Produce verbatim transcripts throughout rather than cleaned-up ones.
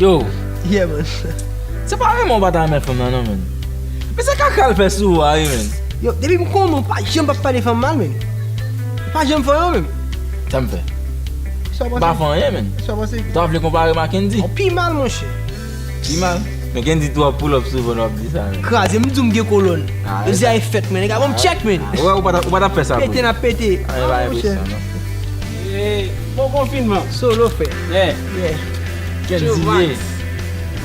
Yo. Yeah, man. Se pa renmen w pa ta renmen fanm nan, non, men. Men se kaka l fè sou ou a, wi, men. Yo, depi m konnen w pa janm p ap pale fanm mal, men. Ou pa janm fè anyen, men. Sa m fè? Sa w panse? M pa fè anyen, men. Sa w panse? Ou ta vle konpare m a Kendy? Ou pi mal, monchè. Pi mal? Men Kendy twò pull up souvan w ap di sa, men. Kraze, m di w m gen kolòn. Ah, yo di a e fèt, men. Nèg la ban m tchèk, men. Ah, ou pa t ap fè sa pou li. Pete n ap pete. Ah, e pa enpresyon, non. Bon konfinman. Solo, frè. Yeah. Yeah. Kendy Max.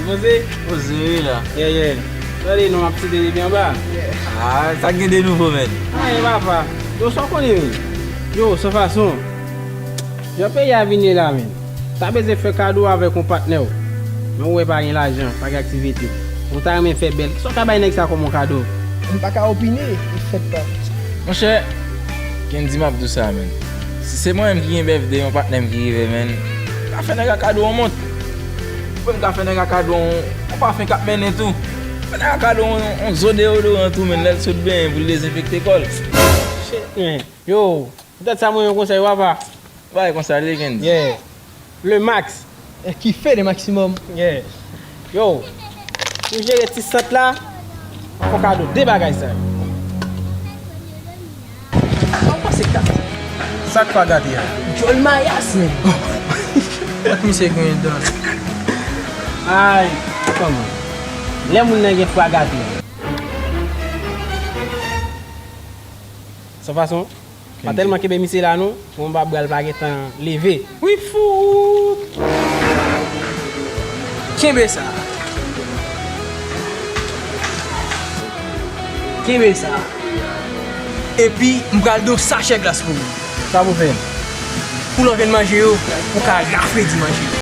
Ou poze? Poze, wi, la. Yeah, yeah. Tande non, m ap site depi anba. Ah, sa k gen de nouvo, men? Anyen, papa. Yo, sa w konnen, wi. Yo, san fason. Jan peyi a vin ye la, men. Ta bezwen fè kado avèk yon patnè w. Men ou wè pa gen lajan, pa gen aktivite. Ou ta renmen fè bèl. Kisa w ka bay nèg sa kòm yon kado? M pa ka opine, li fèt pa. Monchè, Kendy, m ap di w sa, men. Si se mwen menm ki gen bèvde, yon patnè m ki rive, men, m ka fè nèg la kado yon mont. Ou wè m ka fè nèg la kado yon, yon pafen k ap mennen tou. Fè nèg la kado yon, yon zo deyodoran tou, men, lè l sot benyen pou l dezenfekte kò l. Shit, men. Yo, poutèt sa mwen yon konsèy, papa. Bay konsèy, li, Kendy. Yeah. Le max. Eh, ki fè le maximum. Yeah. Yo, pou jere ti sant la, fò kado de bagay sa yo. Sa w panse gate? Sa k pa gate a? Djòl mayas, men. Gad misye gen dan. Ay, kòman? Lè moun nan gen fwa gate. San fason. Pa tèlman kenbe misye la non, pou m pa bral pa gentan leve. Wi fout! Kenbe sa. Kenbe sa. Epi, m pral do sachè glas pou ou. Sa pou fè? Pou lè w vin manje yo, ou ka rafredi manje yo.